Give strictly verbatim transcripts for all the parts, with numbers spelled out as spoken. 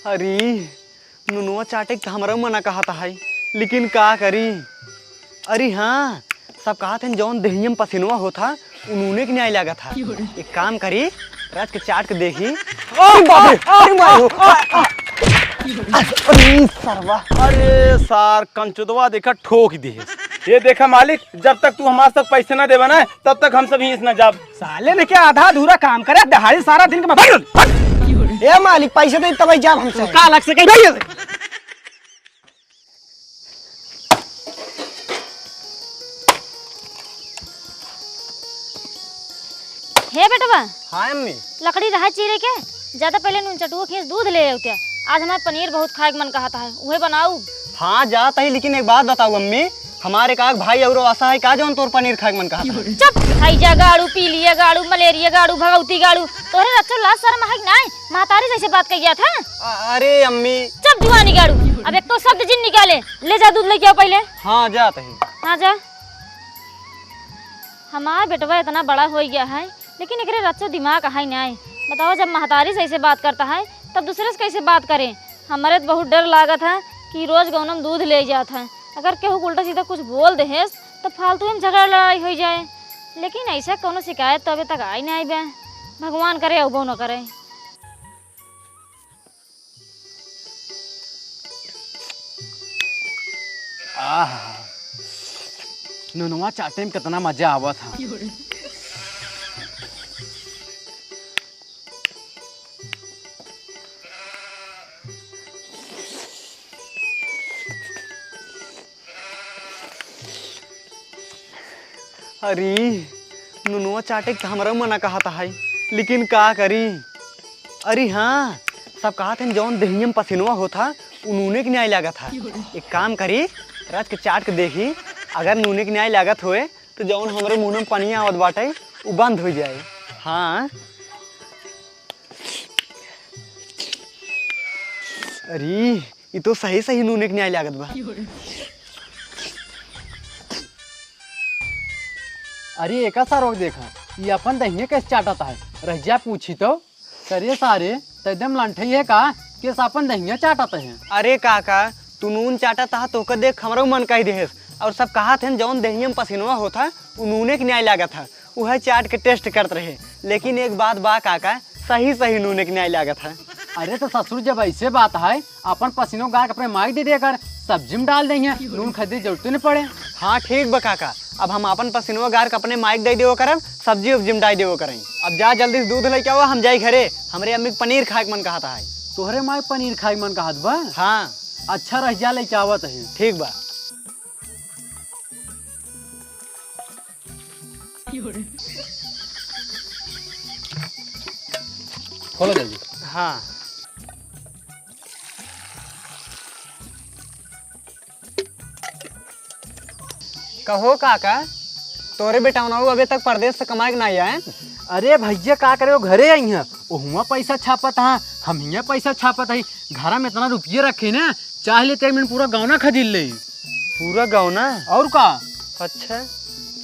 अरे, नुनवा चाटे के त हमरा मना कहत है, लेकिन का करी? अरे हाँ, सब कहत हैं जौन देहिया में पसीनवा होत है, उ नूने के न्याय लागत है। एक काम करी, रच के चाट के देखी। अरे बाप रे, अरे माई हो, आ, आ, अरे सरवा। अरे सार, कंचुदवा देखा ठोक दे। ये देखा मालिक, जब तक तू हमारे साथ पैसे ना देबा ना, तब तक हम सब यहीं से ना जाब। साले ने क्या आधा अधूरा काम करे, दिहाड़ी सारा दिन के मैं, ए मालिक, पैसे दे तब जाब हमसे। का लग सके? हे बेटवा, हाँ अम्मी। लकड़ी रहा चीरे के, ज्यादा पहले नून चटुआ खेस दूध ले आउते। आज हमार पनीर बहुत खाए के मन कहत है, उहे बनाऊ। हाँ जात ही, लेकिन एक बात बताऊ अम्मी, हमारे का भाई और आसा है का जौन तोर पनीर खाए के मन कहत है? चुप! हैजा गाड़ू, पीलिया गाड़ू, मलेरिया गाड़ू, भगौती गाड़ू, तोहरे रच्चो लाज शर्म है कि नाय? महतारी जैसे बात कहिया था। अ-, अरे अम्मी। चुप जुआनी गाड़ू, अब एक तो शब्द जिन निकाले। ले जा दूध लेके आओ पहले। हाँ जात ही। हाँ जा। हमार बेटवा इतना बड़ा हो गया है, लेकिन एकरे रच्चो दिमाग है नाय। बताओ, जब महतारी से ऐसे बात करता है, तब दूसरे से कैसे बात करे? हमरे तो बहुत डर लागत है कि रोज गौना में दूध ले जात है। अगर केहू के उल्टा सीधा कुछ बोल देहेस, तो फालतू में झगड़ा लड़ाई हो जाए। लेकिन ऐसा कोनो शिकायत तो अभी तक आई नाय बे। भगवान करे, अउबो न करे। आहा, नुनवा चाटे में कितना मजा आवत है। अरे, नुनवा चाटे के त हमरा मना कहत है, लेकिन का करी? अरे हाँ, सब कहत हैं जौन देहिया में पसीनवा होत है, उ नूने के न्याय लागत है। एक काम करी, रच के चाट के देखी, अगर नूने के न्याय लागत होए, तो जौन हमरे मुंह में पनिया आवत बाटे, उ बंद हो जाए। हाँ। अरे, ई तो सही सही नूने के न्याय लागत बा। अरे एका सारो के देखा, ई अपन दहिये कैसे चाटत है। रहिजा पूछी तो, "अरे सारे, त एकदम लंठई है का, कैसे अपन दहिये चाटत है?" अरे काका, तू नून चाटत हा, तोके देख हमरो मन कह देहेस। और सब कहत हैं, "जौन दहिये में पसीनवा होत है, उ नूने के न्याय लागत है।" उहे चाट के test करत रहे। लेकिन एक बात बा काका, सही सही नूने के न्याय लागत है। अरे तो ससुर, जब ऐसे बात है, अपन पसीनो गार के अपने माई दे दे कर, सब्जी में डाल देंगे, नून खरीदे जरूरत न पड़े। हाँ ठीक बा काका, अब हम अपन पसीनो गार के अपने माई के दे देवो करब, सब्जी उब्जी में डाल देवो करब। अब जा जल्दी से दूध लेके आओ, हम जाई घरे, हमरे अम्मी के पनीर खाए के मन कहत है। तोहरे माई पनीर खाए के मन कहत बा? हाँ। अच्छा रहिजा, लेके आवत है। ठीक बा। खोलो जल्दी। हाँ। कहो काका, तोरे बेटौनऊ अबे तक परदेस से कमाए के नाई आए? अरे भइया, का करे, वो घरे आई हैं, ओहुआ पैसा छापत हाँ, हम हियाँ पैसा छापत हई। घरा में इतना रुपये रखे ना, चाह लेते एक मिनट पूरा गौना खरीद ले। पूरा गौना? और का? अच्छा,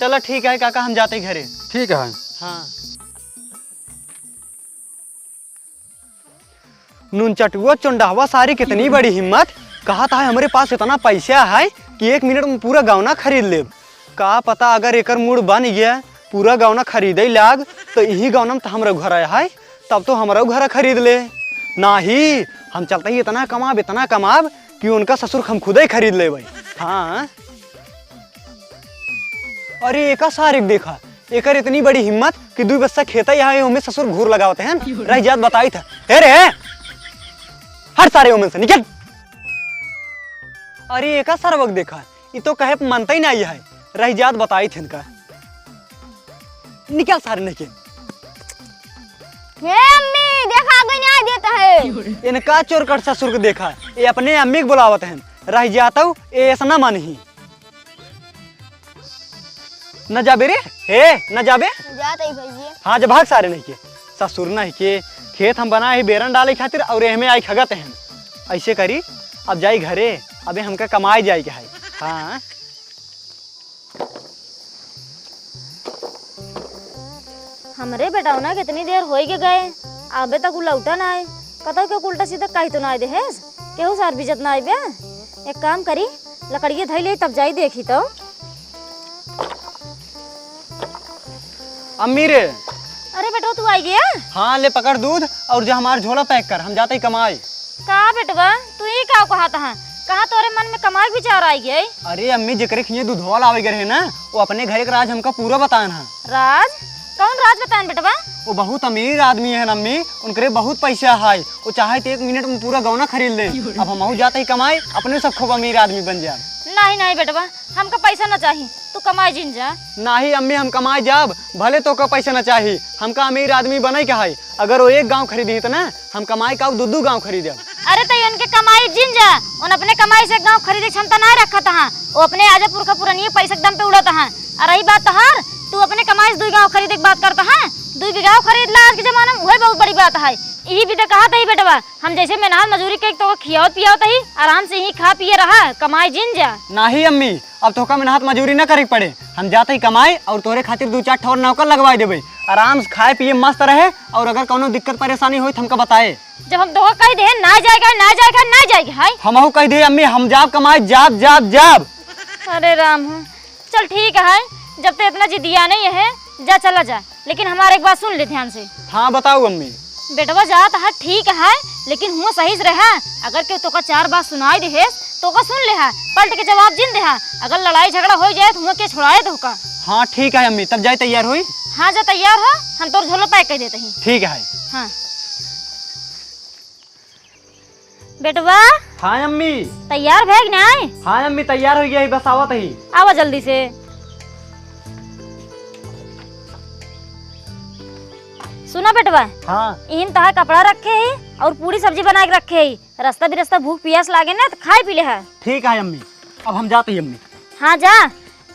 चला ठीक है काका, हम जाते घरे। ठीक है। हाँ। नून चटुआ चोंडहवा सारी, कितनी बड़ी हिम्मत, कहत है हमरे पास इतना पैसा है कि एक मिनट में पूरा गौना खरीद लेब। का पता अगर एकर मूड बन गया, पूरा गौना खरीदे लाग, तो यही गौना में तो हमरा घर आया है, तब तो हमरा घर खरीद ले। नाही, हम चलते ही इतना कमाब, इतना कमाब कि उनका ससुर हम खुदे खरीद लेबै। हाँ। अरे एका सारे के देखा, एकर इतनी बड़ी हिम्मत कि दुई बस्सा खेता यहाँ है, ओमे ससुर घूर लगावत हैं। रह जात बताई था। हे रे, हट सारे ओमे से, निकल। अरे एका सरवक देखा, ई तो कहे पे मनता ही नहीं है। रह जात बताई थे इनका। निकल सारे नहीं के। हे अम्मी, देखा आगे न्याय देता है। इनका चोर कर ससुर को देखा, ये अपने अम्मी को बुलावत हैं। रह जाता हूँ, ये ऐसा ना मानही। न जाबे रे, हे, न जाबे। जात ही भैया। हाँ, जब भाग सारे नहीं के, ससुर नहीं के, खेत हम बनाए ही बेरन डाले खातिर और एहमे आई खगत हैं। ऐसे करी, अब जाई घरे, अबे हमका कमाए जाए के है। हाँ। हमरे बेटौना कितनी देर होई के गए, अबे तक उ लौटा ना आए। कतौ केहू उल्टा सीधा कहि तो नाहीं देहेस, केहू सार बिजत नाहीं बे। एक काम करी, लकड़िया धइ लेई, तब जाई देखी तो। अम्मी रे। अरे बेटवा, तू आइ गया? हाँ, ले पकड़ दूध और जा हमार झोला pack कर, हम जात ही कमाई। का बेटवा, तू ई का कहत हा? कहाँ तोरे मन में कमाई के विचार आइ गया? अरे अम्मी, जेकरे खिए दूधवा लावे गए रहे ना, वो अपने घरे के राज हमका पूरा बतान हा। राज? कौन राज बतान बेटवा? वो बहुत अमीर आदमी है ना अम्मी, उनकरे बहुत पैसा है, वो चाहे तो एक मिनट में पूरा गौना खरीद ले। अब हमहू जात ही कमाई, अपने सब खूब अमीर आदमी बन जाए। नाहीं, नाहीं बेटवा, हमका पैसा ना चाही, तू कमाई जिन जा। नाहीं अम्मी, हम कमाई जाब, भले तोका पैसा ना चाही, हमका अमीर आदमी बने के है। अगर वो एक गाँव खरीदी तो ना, हम कमाई का दू दू गाँव खरीदब। अरे तो उनके कमाई जिन जा, उन अपने कमाई से गाँव खरीदे क्षमता ना रखत हा, वो अपने आजा पुरखा पुरनिये पैसा के दम पे उड़त हा। और रही बात तोहार, तू अपने कमाई से दुई गाँव खरीदे के बात करत हा, दुई बीघा खरीद ला आज के जमाना में, उहे बहुत बड़ी बात है। यही भी तो कहत ही बेटवा, हम जैसे मेहनत मजूरी के तो खियावत पियावत ही, आराम से ही खा पिए रहा, कमाई जिन जा। नाहीं अम्मी, अब तोहका मेहनत मजूरी न करे के पड़े, हम जात ही कमाई और तोहरे खातिर दू चार ठो और नौकर लगवाई देबे, आराम से खाए पिए मस्त रहे, और अगर कौनो दिक्कत परेशानी होई तो हमका बताए। जब हम तोहका कहि देहे ना जाए के है, ना जाए के है, ना जाए के है। हमहू कहि देहे अम्मी, हम जाब कमाई, जाब, जाब, जाब। अरे राम हो, चल ठीक है, जब ते इतना जिदिया नहीं है, जा चला जा, लेकिन हमार एक बात सुन ले ध्यान से। हाँ बताओ अम्मी। बेटवा जात है ठीक है, लेकिन हुआ सही से रहा, अगर केहू तोका चार बात सुनाई देहेस, तोका सुन लेहा, पलट के जवाब जिन देहा, अगर लड़ाई झगड़ा होइ जाए तो हुआ के छोड़ाए तोका। हाँ ठीक है अम्मी, तब जाए तैयार होई। हाँ जा तैयार हो, हम तोर झोला pack कइ देत ही। ठीक है। हाँ। बेटवा। हाँ अम्मी। तैयार भए कि नाहीं? हाँ अम्मी, तैयार होइ गया ही, बस आवत ही। आवा जल्दी से। सुना बेटवा। हाँ। इहिन तोहार कपड़ा रखे ही और पूरी सब्जी बनाए के रखे ही, रस्ता बिरस्ता भूख पियास लागे ना तो खाए पी लेहा। ठीक है अम्मी, अब हम जात ही अम्मी। हाँ जा,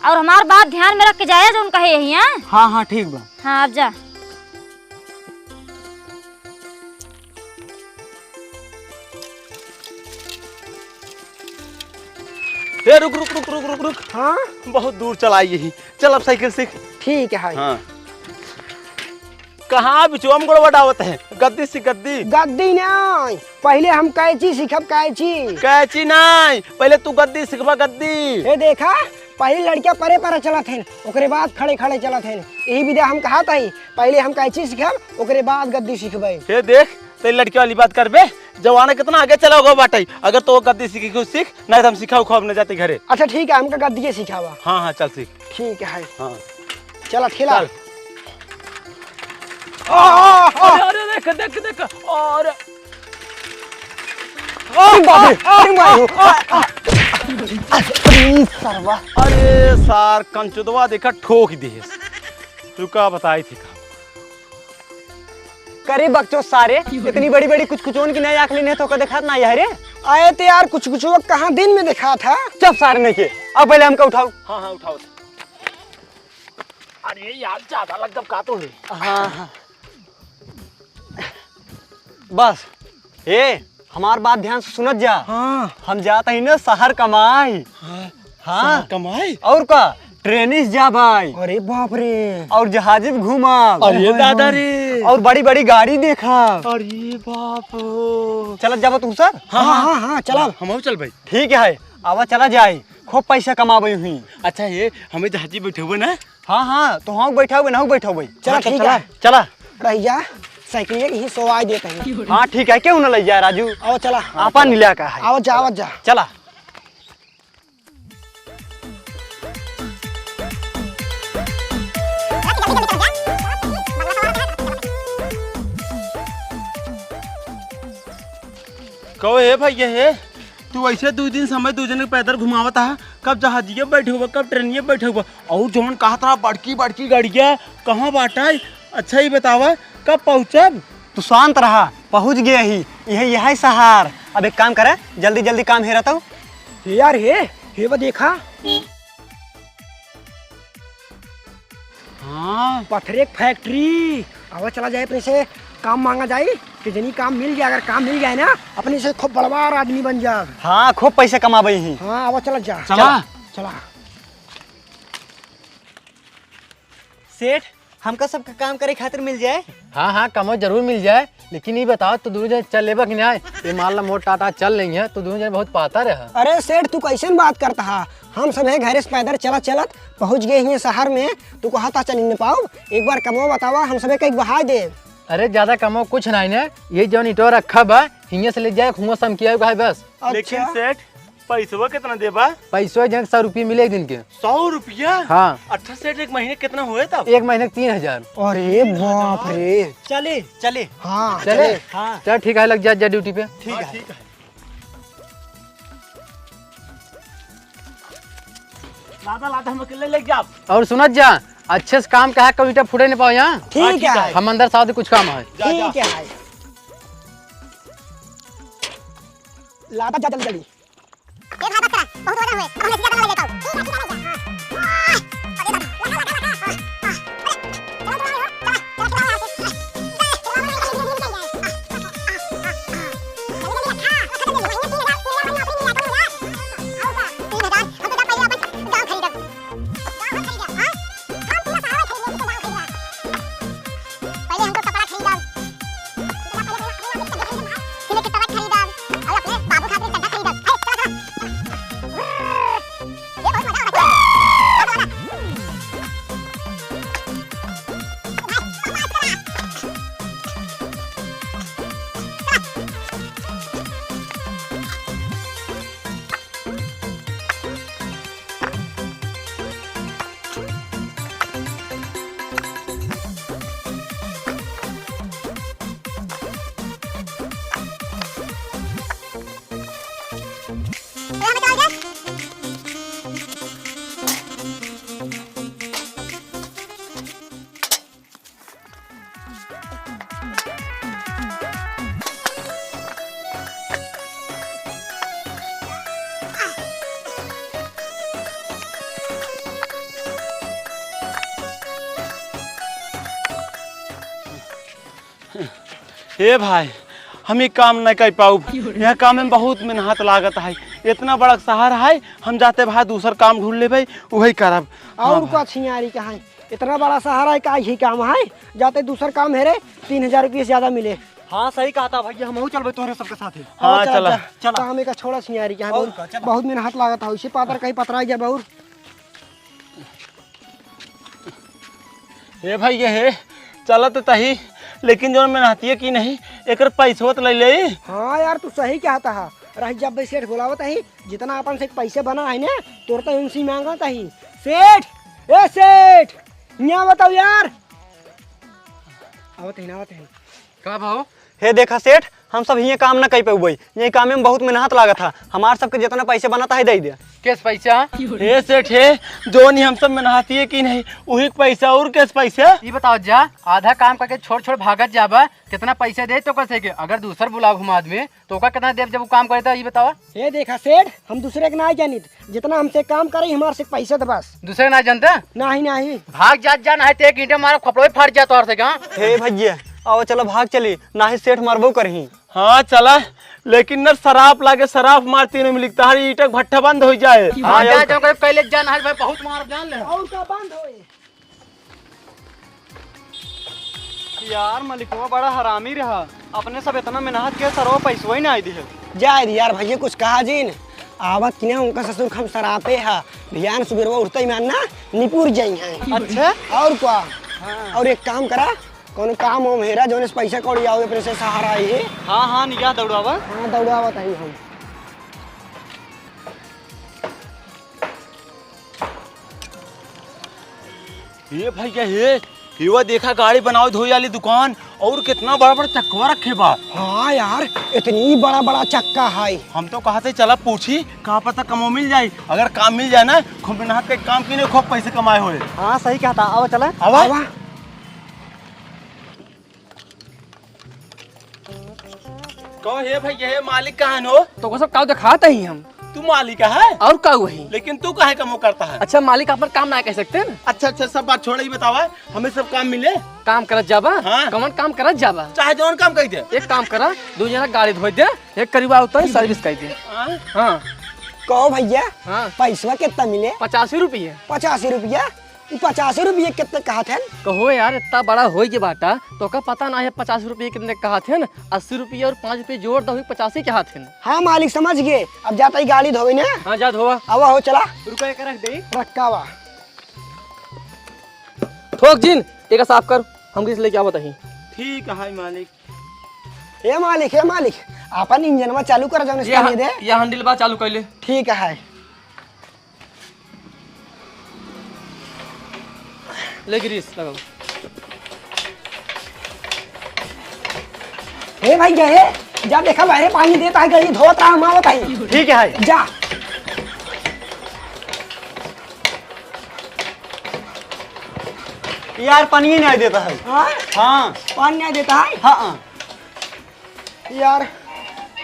और हमार बात ध्यान में रख के जाया जौन कहे यही, हाँ? हाँ हाँ ठीक बा। हाँ अब जा। ए, रुक, रुक, रुक, रुक, रुक, रुक। हाँ? बहुत दूर चला आई यही। चल, अब साइकिल सीख। ठीक है। हाँ। कहाँ बिचवा में गोड़वा डावत है? गद्दी सीख, गद्दी। गद्दी नाहीं, पहिले हम कैंची सीखब, कैंची। कैंची नाहीं, पहिले तू गद्दी सीखबा, गद्दी। ए देखा, पहिले लड़किया परे परे चलत हैं, ओकरे बाद खड़े खड़े चलत हैं। यही विधा हम कहत हई, पहिले हम कैंची सीखब, ओकरे बाद गद्दी सीखबे। हे देख, ते लड़किया वाली बात करबे, जमाना कितना आगे चला हुआ बाटे। अगर तो गद्दी सीखी के सीख, नहीं तो हम सिखाऊ खूब न जाते घरे। अच्छा ठीक है, हमका गद्दिये सिखावा। हाँ हाँ, चल सीख। ठीक है। हाँ। चल, खेला। चल। आ, आ, आ। अरे, अरे, देख, देख, देख। अरे। अरे बाप रे, अरे माई हो। अरे सरवा। अरे सार, कंचुदवा देखा ठोक दिए। तू का बताई थी का? करे बकचोद सारे, इतनी बड़ी बड़ी कुचकुचोन की नई आँख लेने तो का देखात ना यार रे। आए ते यार, कुचकुचवा कहाँ दिन में देखात है? चुप सारे नहीं के, अब पहले हमका उठाओ। हाँ हाँ उठाओ। अरे यार, ज्यादा लग गब का तो है। हाँ हाँ। बस, ए, हमार बात ध्यान से सुनत जा। हाँ। हम जात हई ना शहर कमाई। हाँ। हाँ। शहर कमाई? और का, ट्रेन से जा भाई। अरे बाप रे। और जहाज में घूमा। अरे दादा रे। और बड़ी बड़ी गाड़ी देखा। अरे बाप। चलत जाबो तू सब? हाँ हाँ हाँ, चला। हम चल भाई। ठीक है, आवा चला जाए, खूब पैसा कमाबे हुई। अच्छा, ये हमें जहाजी बैठे हुए ना? हाँ हाँ, तो हाँ बैठा हुए ना बैठा हुए। चला, हाँ, तो ठीक चला, है। चला। रहिया, साइकिल यहीं सोवाई देत ही। हाँ ठीक है, क्यों ना लइ जा राजू? आओ चला। आपा नीला का है। आओ जा, आओ जा। चला। कहो हे भैया हे, तू ऐसे दू दिन समय दू जने के पैदल घुमावत हा, कब जहाजिये बैठे हुआ, कब ट्रेनिये बैठे हुआ, और जौन कहत रहा बड़की बड़की गाड़िया कहाँ बाटे? अच्छा ही बतावा, कब पहुँचब? तू शांत रहा, पहुँच गया ही, यह, यह है शहर। अब एक काम करे, जल्दी जल्दी काम हेरा तो। हे यार हे, हे वो देखा। हाँ। पथरे के फैक्ट्री। आवा चला जाए, अपने से काम मांगा जाए कि जनी काम मिल जाए। अगर काम मिल जाए ना, अपने से खूब बड़वार आदमी बन जाए। हाँ, खूब पैसा कमाबे ही। हाँ, आवा चला जा। चला। चला, चला। सेठ, हमका सबके काम करे खातिर मिल जाए। हाँ, हाँ, कमो जरूर मिल जाए, लेकिन ई बताओ, तू दुनों जने चल लेबा कि नाहीं? ये मान ला मोर टाटा चल नहीं है, तू दुनों जने बहुत पातर है। अरे सेठ, तू कैसन बात करता है? हम सभे घरे से पैदल चलत चलत पहुँच गए हियाँ शहर में, तू कहा था चल न पाउब? एक बार कमवा बतावा, हम सभे कई बहा दे। अरे ज्यादा कमवा कुछ नाहीं ने, ये जौन इटवा रखा बा, हियाँ से ले जाए, हुआँ समकिया है बस। लेकिन अच्छा। सेठ, पैसवा कितना देबा? पैसवा एक जन के सौ रुपये मिले एक दिन के। सौ रुपया? हाँ। अच्छा सेठ, एक महीने कितना हुए तब? एक महीने के तीन हजार। अरे बाप रे। चले, चले। हाँ, चले? चले। हाँ। चल ठीक है, लग जा, जा ड्यूटी पे। ठीक है। लादा, लादा, हम अकेले ले जाब। और सुनत जा, अच्छे से काम कहा, कभी ईंटा फूटे नहीं पाओ यहाँ। ठीक है। हम अंदर साथ कुछ काम है। जा, जा। ठीक है। लादा जा जल्दी जल्दी। ए भाई बकरा, बहुत वजन हुए, अब हम ऐसी ज्यादा ना ले जाता हूँ। ठीक है, ठीक है, ले जा। हाँ। आह, अरे दादा, लगा, लगा, लगा। हाँ, हाँ। अरे, चलो, चलो, चलो, चलो, चलो, चलो, चलो। पहले हमको कपड़ा खरीदा। सिले के कपड़ा खरीदा। और अपने बाबू खातिर चड्ढा खरीदा। अरे, चला, चला। ये बहुत मजा आ रहा है। ए भाई, हम ई काम नहीं कर पाउब। यह काम में बहुत मेहनत लागत है। इतना बड़ा शहर है, हम जाते भाई दूसर काम ढूंढ लेबे, वही करब। और हाँ भाई। का छियारी का है? इतना बड़ा शहर है, का ही काम है? जाते दूसर काम है रे, तीन हजार रुपये से ज्यादा मिले। हाँ, सही कहा था भैया, हमहू चलबे तोहरे सबके साथे। हाँ, चला, चला। चला। काम एक छोड़ा छियारी का है, और बहुत, का, चला। बहुत मेहनत लागत है, उसे पातर कहीं पतरा गया बहुत। ए भाई, ये है, चलत तही, लेकिन जौन मेहनतिया की नहीं, एकर पैसवा त ले ले। हाँ यार, तू सही कहता है। रह जब सेठ बुलावत ही, जितना अपन से पैसे बना है ना, तोर तो उनसे मांगत ही। सेठ, ए सेठ, यहाँ बताओ यार। आवत है ना, आवत है। का भाव? हे देखा सेठ, हम सब हियाँ काम न कई पउबई। यही काम में बहुत मेहनत लागत है। हमार सबके जितना पैसे बनत है, दे दे। केस पैसा? हे सेठ हे, जोन ही हम सब मेहनतिए की नहीं, उही के पैसा और केस पैसा? ई बताओ जा, आधा काम करके छोड़ छोड़ भागत जाबा, कितना पैसा दे तो कैसे के? अगर दूसर बुलाओ हम आदमी, तो ओका कितना देब जब वो काम करे तो ई बताओ। हे देखा सेठ, हम दूसरे के ना जानित, जितना हमसे काम करे, हमार से पैसा दे बस। दूसरे के ना जानता? नहीं, नहीं। भाग जात जा, नहीं तो एक ईंटे मारो, खपड़ो ही फाट जात तोहर से, हाँ? हे भैया, आओ चलो भाग चली, नाही सेठ मरबो करही। हाँ चला, लेकिन न शराब लागे, शराब मारती नहीं मिली, तहारी ईंटे के भट्ठा बंद हो जाए। हाँ, हाँ, जा, जा, कोई पहले जान है भाई, बहुत मार जान ले। और का बंद होए? यार, मलिकवा बड़ा हरामी रहा, अपने सब इतना मेहनत के, सरवा पैसवा ही ना आई दिहे। जाए दे यार भैया, कुछ कहा जिन। आवत कि ना उनका ससुर खम सरापे है, बिहान सुबेरवा उठते ही मान ना निपुर जाई हैं। अच्छा? और का? हाँ। और एक काम करा, कौनो काम वाम हेरा, जौने से पैसा कौड़ी आवे, अपने से सहारा आई है। हाँ, हाँ, निगाह दौड़ावा। हाँ, दौड़ावत हई हम। ए भैया हे, हिवा देखा गाड़ी बनावे धोए वाली दुकान, और कितना बड़ा बड़ा चक्कवा रखे बा। हाँ यार, इतनी बड़ा बड़ा चक्का है। हम तो कहत ही चला पूछी, का पता कमो मिल जाई। अगर काम मिल जाए ना, खूब मेहनत के काम की नहीं, खूब पैसे कमाए होए। हाँ सही कहता, आओ चला। आवा। आवा। कहो हे भैया, हे मालिक कहाँ हो? तो को सब काऊ दिखात ही हम। तू मालिक है? और काऊ है? लेकिन तू काहे कमो करता है? अच्छा मालिक अपन काम ना कह सकते हैं? अच्छा अच्छा, सब बात छोड़ा, ही बतावा, हमें सब काम मिले? काम करत जाबा? हाँ। कौन काम करत जाबा? चाहे जौन काम कह दे। एक काम करा, दो जना गाड़ी धोई दे, एक करीबा उतर सर्विस कर दे। हाँ। हाँ। कहो भैया, हाँ। पैसवा कितना मिले? पचासी रुपये। पचासी रुपया? ई पचास रुपये कितने कहत हैं? कहो यार, इतना बड़ा होई के बाटा, तोका पता ना है पचास रुपये कितने कहत हैं? अस्सी रुपये और पाँच रुपये जोड़ दो, पचासी कहत हैं। हाँ मालिक, समझ गए। अब जाता ही गाड़ी धोवे ना। हाँ, जा धोवा। आवा हो, चला। रुका, एक रख दे। रखा वा। ठोक जिन, एक साफ कर, हम किस लेके आवत ही। ठीक है मालिक। ए मालिक, ए मालिक, अपन इंजनवा चालू कर, जौन ये इसका हा-, दे। ये हैंडल बा, चालू कर ले। ठीक है। ले ग्रीस लगाओ। ए भाई, गए, जा देखा, बाहरे पानी देता है, गई धोत रहा, हम आवत है। ठीक है। जा। यार, पानी ही नहीं देता है। हाँ? हाँ। पानी नहीं देता है? हाँ, हाँ। यार,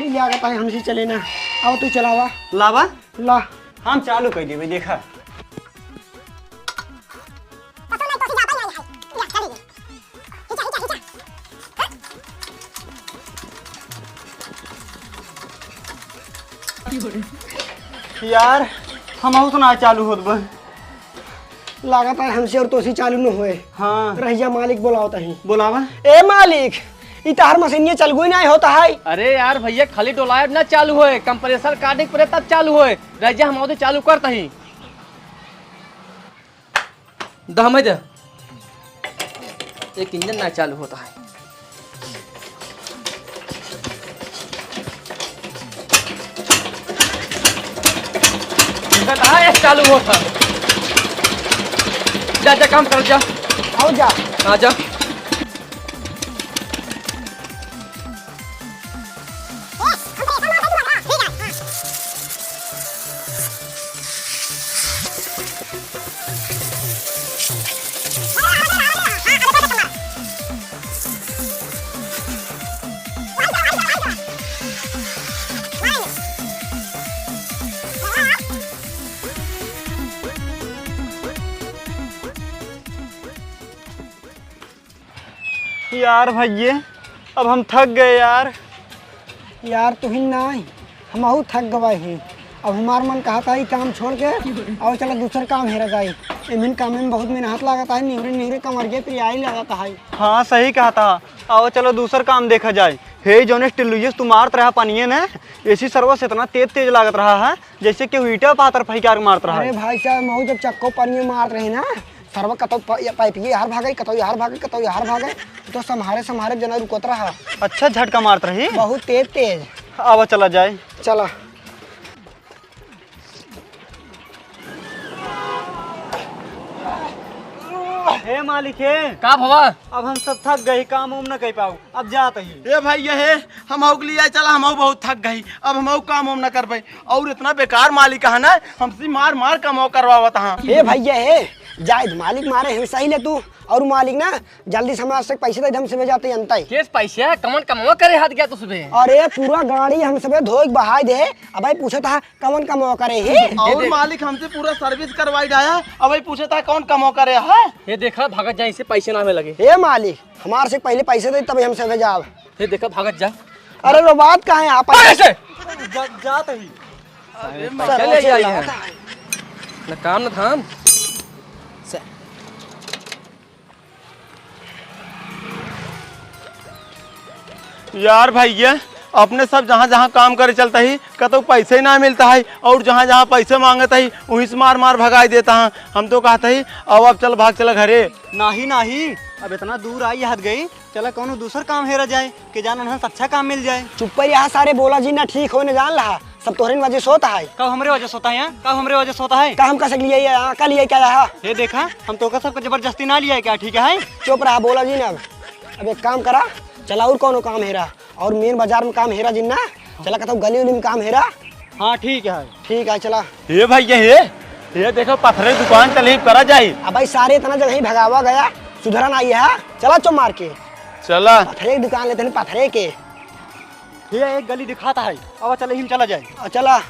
लागत है हमसे चले ना। आओ तू चलावा। लावा? ला। हम चालू कर देबे, देखा। यार, हम तो ना चालू होत बा। लागत है हमसे और तोसी चालू न होए। हाँ। रहिया मालिक बोलावत ही। बोलावा। ए मालिक, ई तहार मशीनिया चलगुई नाहीं होत है। अरे यार भैया, खाली डोलायब ना चालू होए, compressor काटे के पड़े तब चालू होए। रहिया हम औदे चालू करत ही। दहमे दे। एक इंजन ना चालू होत है। देखत है, एक चालू होत है। जा, जा, काम कर, जा। आओ जा। हाँ, जा। यार भैया, अब हम थक गए यार। यार, तुहिन नाहीं, हमहू थक गवा ही। अब हमार मन कहत है, ई काम छोड़ के, आओ चला दूसर काम हेरा जाई। इमिन काम में बहुत मेहनत लागत है, निहुरे निहुरे कमर के पिराई लागत है। हाँ, सही कहत है। आओ चलो दूसर काम देखा जाए। हे, जौने टिल्लुइये से तू मारत रहा पनिये ने, एसी सरवा से इतना तेज तेज लागत रहा है, जैसे केहू ईटा पाथर फैकार मारत रहा है। अरे भाई साहब, महू जब चक्को पनिये मारत रहे ना, सरवा कतौ प-, ये पाइप ये हर भागे, कतौ ये हर भागे, कतौ ये हर भागे, तो सम्हारे सम्हारे जना रुकत रहा। अच्छा झटका मारत रही? बहुत तेज तेज। आवा चला जाए। चला। हे मालिक हे। का भवा? अब हम सब थक गए, काम उम न कर पाऊ, अब जात ही। ए भाई, ये हे, हमहू के लिए चला, हमहू बहुत थक गई, अब हमहू काम उम न कर पाई। और इतना बेकार मालिक है ना, हमसे मार मार कमाओ करवावत हाँ। ए भैया हे, जायद मालिक मारे हैं सही ले तू, और मालिक ना जल्दी से हमारे से पैसे दे, हम से जाते ही अंता ही। केस पैसे? कमन कमवा करे हाथ गया तू सुबह? अरे पूरा गाड़ी हम सबे धोए के बहाई दे, अब भाई पूछत हा कमन कमवा करे ही? और मालिक हमसे पूरा service करवाई डाया, अब भाई पूछत हा कौन कमवा करे है? ये देखा भागत जाए, इसे पैसे ना में लगे। ए मालिक, हमार से पहले पैसे दे तब हम सबे जाब। ये देखा भागत जा। अरे रो बात कहाँ है आप? अरे से! जा, जात ही। अरे पैसा ले आई है। ना काम ना धाम। से- यार भैया, अपने सब जहाँ जहाँ काम करे चलता ही, कतौ पैसे ही ना मिलता है, और जहाँ जहाँ पैसे मांगता ही, वहीं से मार मार भगाई देता है। हम तो कहता ही, अब अब चल, भाग चला घरे। नाही नाही, अब इतना दूर आई हद गई, चला कौनो दूसर काम हेरा जाए, के जान उन्हें अच्छा काम मिल जाए। चुप पर यहाँ सारे बोला जी ना, ठीक हो न जान लहा। सब तोहरे वजह से होता है। का हमरे वजह से होता है? का हमरे वजह से होता है? का हम कह सकली है, का लिए क्या रहा? ये देखा, हम तो का सबको जबरदस्ती ना लिया है क्या, ठीक है? चुप रहा, बोला जी ना। अब एक काम करा, चला और कौनो काम हेरा, और मेन बाजार में काम हेरा जिन्ना, चला कहता हूँ गली उली में काम हेरा। हाँ, ठीक है। ठीक है, चला। ए भैया, हे, ये देखो, पथरे दुकान चले, करा जाई। अब भाई, सारे इतना जगह ही भगावा गया, सुधरा ना ये है। चला चो मार के। चला। पथरे की दुकान लेते हैं, पथरे के। भैया, एक गली दिखाता है, अब चले, ही चला जाए। आ, चला।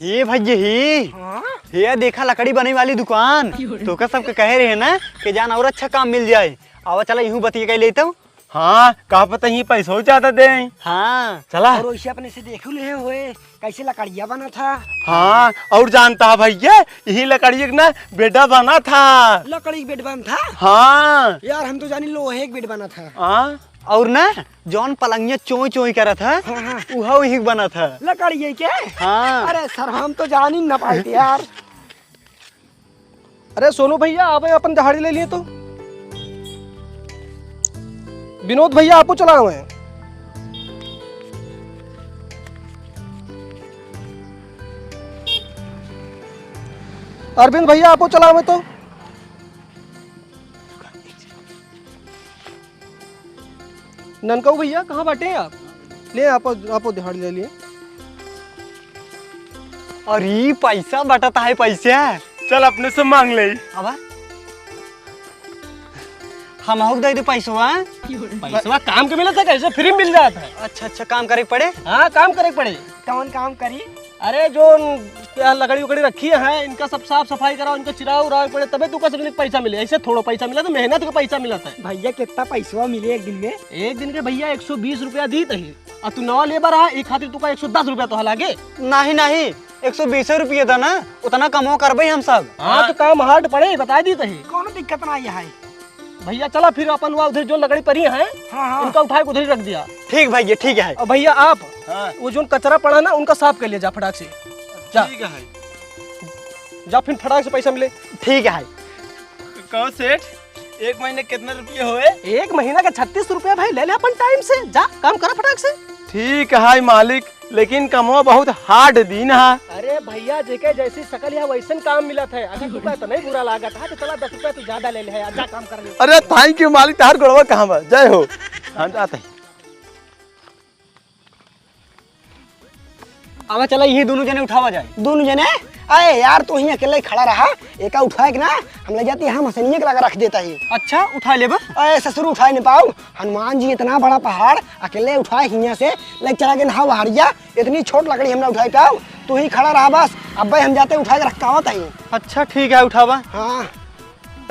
हे भैया, हे। हाँ? हे देखा, लकड़ी बने वाली दुकान। तोका सबके कहे रहे ना कि जान और अच्छा काम मिल जाए। आवा, चला, यूं बतिया के लेते हो। हाँ, का पता ही पैसो ज्यादा दे। हाँ। चला। और वैसे अपने से देखू ले होए, कैसे लकड़िया बना था। हाँ, और जानता है भैया, यही लकड़िया के ना बेड बना था। लकड़ी के बेड बना था? हाँ। यार, हम तो जानी लोहे के बेड बना था। हाँ। और ना, जौन पलंगिया चोई चोई करत है, हाँ, हाँ। उहा वही बना था। लकड़िया के? हाँ। अरे सर, हम तो जानी ना पाई यार। अरे सोनू भैया, आवे अपन दिहाड़ी ले लिए तो। विनोद भैया, आपो चलावे। अरविंद भैया, आपो चलावे तो। ननकऊ भैया, कहाँ बाटे आप? ले, आपो, आपो दिहाड़ी ले लिए। और ई पैसा बटत है, पैसा। चल, अपने से मांग ले। अब हमहू के दे दे पैसवा। पैसवा काम के मिलत है, कैसे फ्री मिल जात है? अच्छा, अच्छा, काम करे के पड़े? हाँ, काम करे के पड़े। कौन काम करी? अरे, जो न-, क्या लकड़ी उकड़ी रखी है, इनका सब साफ सफाई कराओ, इनका चिराओ उराओ पड़े, तबे तुका सबने पैसा मिले। ऐसे थोड़ो पैसा मिला, तो मेहनत का पैसा मिलत है। भैया, कितना पैसवा मिले एक दिन में? एक दिन के भैया एक सौ बीस रुपया दीत है, और तू नवा लेबर है, एक खातिर तुका एक सौ दस रुपया तो लागे। नहीं, नहीं, एक सौ बीस रुपया दा ना, उतना कमो करबे हम सब। हाँ, तो काम hard पड़े, बता दीत है। कौनो दिक्कत ना है। भैया, चला फिर अपन वहाँ उधर जो लकड़ी पड़ी है, हाँ, हाँ। इनका उठा के उधर ही रख दिया। ठीक भैया, ठीक है। और भैया, आप हाँ। वो जो कचरा पड़ा ना, उनका साफ कर लिया जा फटाक से। जा। ठीक है। जा, फिर फटाक से पैसा मिले। ठीक है। कहो सेठ, एक महीने कितना रुपये होए? एक महीना का छत्तीस रुपया भाई, ले ले अपन टाइम से। जा, काम करा फटाक से। ठीक है मालिक, लेकिन कमवा बहुत hard दीन हा। अरे भैया, जेके जैसी शकल है वैसन काम मिलत है। अगर तुका इतना ही बुरा लागत है तो चला, दस रुपया तू ज्यादा ले ले है, जा काम कर ले। अरे thank you मालिक, तहार गोड़वा कहाँ बा? जय हो। हम जाते हैं। अब चला, यही दोनों जने उठावा जाए। दोनों जने? अरे यार, तू ही अकेले खड़ा रहा, एका उठाए के ना, हम ले जाती है, हम हसनिया के लगा रख देता ही। अच्छा, उठा लेबा? अरे ससुर, उठाए नहीं पाऊ, हनुमान जी इतना बड़ा पहाड़ अकेले उठाए हियाँ से ले चला के नहा वहारिया, इतनी छोट लकड़ी हम ना उठाई पाऊ, तू ही खड़ा रहा बस। अब्बे हम जाते उठा के रखकावत हई। अच्छा ठीक है, उठावा। हाँ।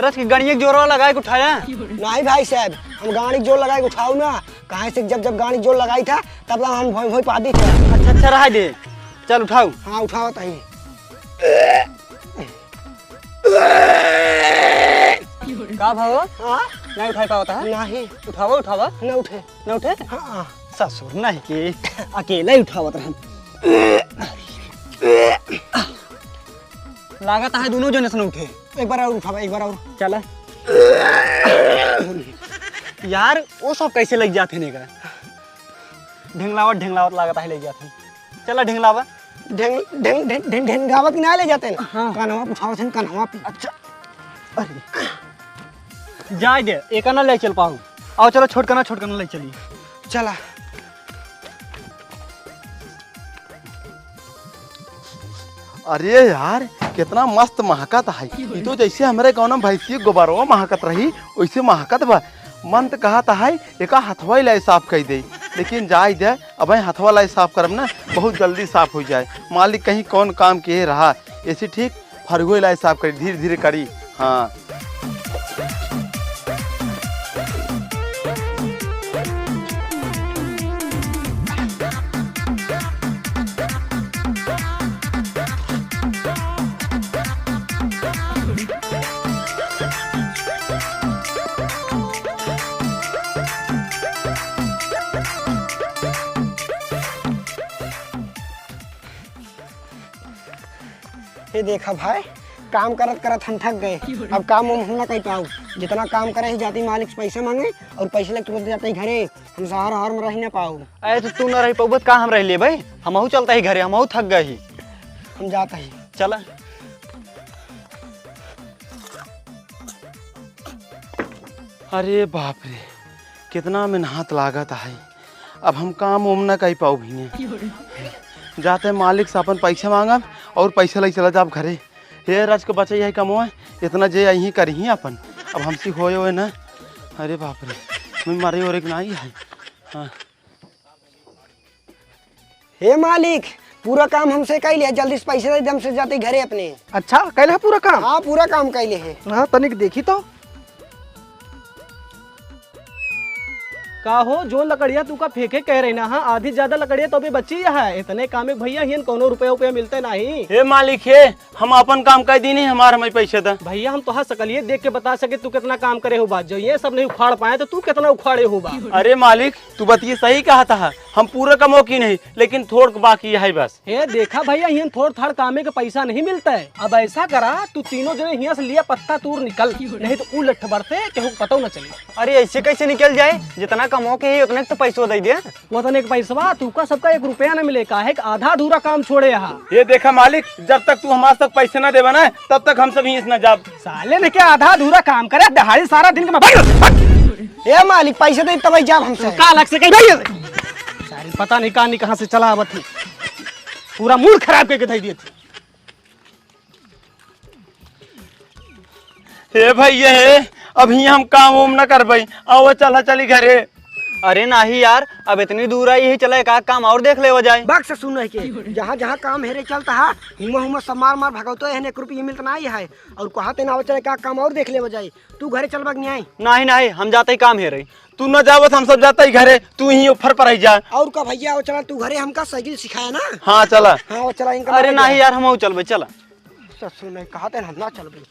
रथ की गाड़िया के जोरवा लगाए के उठाया? नहीं भाई साहब, हम गाड़ी के जोर लगाए के उठाऊ ना, काहे से जब जब गाड़ी के जोर लगाई था तब तब हम भोई भोई पादी थे। अच्छा अच्छा, रहा दे, चल उठाऊ। हाँ उठावत हई। का भाव? हाँ? नहीं उठाई पावत है? नहीं। उठावा, उठावा। न उठे। न उठे? हाँ। ससुर नहीं के अकेले ही उठावत रहन। लागत है दोनों जने से न उठे। एक बार और उठावा, एक बार और। चला। यार, वो सब कैसे लग जाते हैं का? ढेंगलावत, ढेंगलावत लागत है ले जात हन। चला ढेंगलावा। ढेंग-, ढेंग-, ढेंग-, ढेंग-, ढेंगलावा की ना ले जाते हैं? हाँ। कनवा पुछावत हैं, कनवा पे। अच्छा। अरे। जाए दे, एका ना ले चल पाऊ। आओ चलो, छोटका ना, छोटका ना ले चली। चला। अरे यार, कितना मस्त महकत है। ई तो जैसे हमरे गाँव में भैंसी के गोबरवा महकत रही, वैसे महकत बा। मन त कहत है, एका हथवा लाई साफ कई दे, लेकिन जाए दे, अब हथवा लाई साफ करब ना, बहुत जल्दी साफ हो जाए। मालिक कहीं कौन काम के रहा, ऐसे ठीक फरुए लाई साफ करी, धीरे धीरे करी। हाँ। ये देखा भाई, काम करत करत हम थक गए। अब काम हम ना कर पाऊ। जितना काम करे ही जाती मालिक से पैसे मांगे और पैसे लेके तुरंत जाते ही घरे। हम शहर हर में रह ना पाऊ। अरे तो तू ना रह पाऊ, का हम रह ले भाई? हमहू चलता ही घरे, हमहू थक गए ही। हम जाता ही। चला। अरे बाप रे, कितना मेहनत लागत है। अब हम काम उम ना कर पाऊ भैया। जाते मालिक से अपन पैसा मांगब और पैसा ले चला जाब घरे। हे राज के बचाई है कमवा, इतना जे यहीं करी अपन। अब हमसे होए होए ना। अरे बाप रे, मैं मरे और एक ना ही है। हाँ। हे मालिक, पूरा काम हमसे कइले है, जल्दी से पैसे दे दे, हमसे जाते घरे अपने। अच्छा, कइले है पूरा काम? हाँ, पूरा काम कइले है। हाँ, तनिक देखी तो। का हो, जो लकड़िया तू का फेंके कह रही ना, हाँ, आधी ज्यादा लकड़िया तो अभी बची है। इतने काम में भैया हियन कौनो रुपया उपया मिलते नहीं। हे मालिक हे, हम अपन काम कर दी नहीं, हमार हमें पैसे दा। भैया हम तोहार सकलिए देख के बता सके तू कितना काम करे हो बा, जो ये सब नहीं उखाड़ पाए तो तू कितना उखाड़े हो बा। अरे मालिक, तू बतिये सही कहा था, हम पूरा कमो की नहीं, लेकिन थोड़ बाकी है बस। हे देखा भैया, हियन थोड़ थाड़ कामे के पैसा नहीं मिलता है। अब ऐसा करा, तू तीनों जने हियां से लिया पत्ता तूर निकल, नहीं तो ऊ लट्ठ बरते केहू को पता न चली। अरे ऐसे कैसे निकल जाए, जितना कमो के ही उतने के तो पैसो दे दे। वो तने के पैसवा तू का सबका एक रुपया न मिले, काहे कि आधा अधूरा काम छोड़े यहाँ। ये देखा मालिक, जब तक तू हमारे तक पैसे ना देवा ना, तब तक हम सब यहीं से ना जाब। साले ने क्या आधा अधूरा काम करे, दिहाड़ी सारा दिन के मैं भाग, भाग। ए मालिक, पैसे दे तब जाब हमसे। का अलग से कहीं भाई? सारी पता नहीं कहाँ नहीं कहाँ से चला आवत ही, पूरा मूड खराब करके धई दिए थी। हे भैया हे, अभी हम काम उम न करबई, आओ चला चली घरे। अरे नाही यार, अब इतनी दूर आई ही, चला एक आध काम और देख लेवा जाए। बक्स सुन रह के, जहाँ जहाँ काम हेरे चलता है, हुमा हुमा सब मार मार भगवतो है, एक रुपये मिलता नहीं है। और कहा ते ना, चला एक आध काम और देख लेवा जाए। तू घरे चल बग नहीं आई। नाही नाही, हम जाते ही काम हेरे। तू न जावत, हम सब जाता ही घरे, तू ही ऊपर पर आई जा। और का भैया, वो चला तू घरे, हमका साइकिल सिखाया ना। हाँ चला। हाँ वो चला इनका अरे मारे नाही जा। यार, हम चलबे, चला। ससुर नहीं कहा ते हम ना चलबे।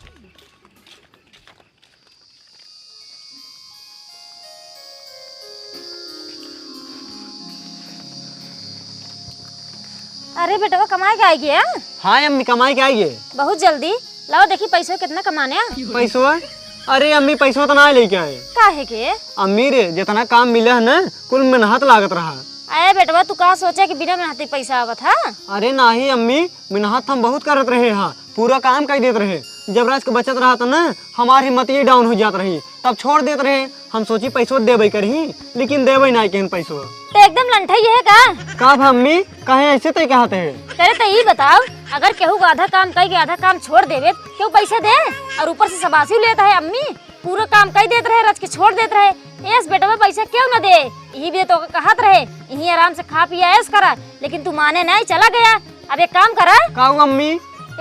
अरे बेटवा, कमाए के आई गया? हाँ अम्मी, कमाए के आई गए। बहुत जल्दी। लाओ देखी पैसवा कितना कमाने आ। पैसवा? अरे अम्मी, पैसवा तो ना लेके आए। काहे के? अम्मी रे, जितना काम मिला है ना, कुल मेहनत लागत रहा। अरे बेटवा, तू का सोचा कि बिना मेहनत के पैसा आवत है? अरे नाही अम्मी, मेहनत हम बहुत करत रहे हा, पूरा काम कर देत रहे। जब राज के बचत रहा था ना, हमार हिम्मत ये डाउन हो जात रही, तब छोड़ देत रहे। हम सोची पैसो देबे करही, लेकिन देबे ना केहन पैसो। तो एकदम लंठई है का? का भा अम्मी, काहे ऐसे तय कहत है? करे तो ई बताओ, अगर केहू का आधा काम कई के आधा काम छोड़ देवे, केहू पैसे दे? और ऊपर से शाबाशी लेत है अम्मी, पूरा काम कई देत रहे, रच के छोड़ देत रहे। एस बेटवा पैसा क्यों न दे? यही भी तो कहत रहे, यही आराम से खा पी ऐश करा, लेकिन तू माने नहीं, चला गया। अब एक काम करा। का हुआ अम्मी?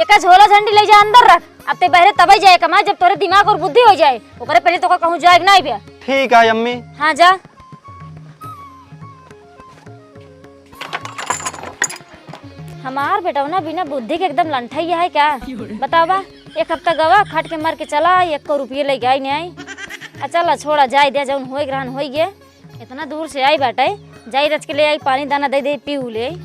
एका झोला झंडी ले जा अंदर रख, अब ते बहरे तबे जाए कमाए जब तोरे दिमाग और बुद्धि हो जाए, ओकरे पहले तो कहूँ जाए के नहीं बे। ठीक है अम्मी। हाँ जा। हमार बेटवना बिना बुद्धि के एकदम लंठैया है का? बतावा, एक हफ्ता गवा खट के मर के चला आई, एको रुपये लेके आई नहीं आई। आ चला छोड़ा, जाए दे, जौन होए के रहन होई गे। इतना दूर से आई बाटे, जाई रच के ले आई, पानी दाना दे दे, पी उ ले आई।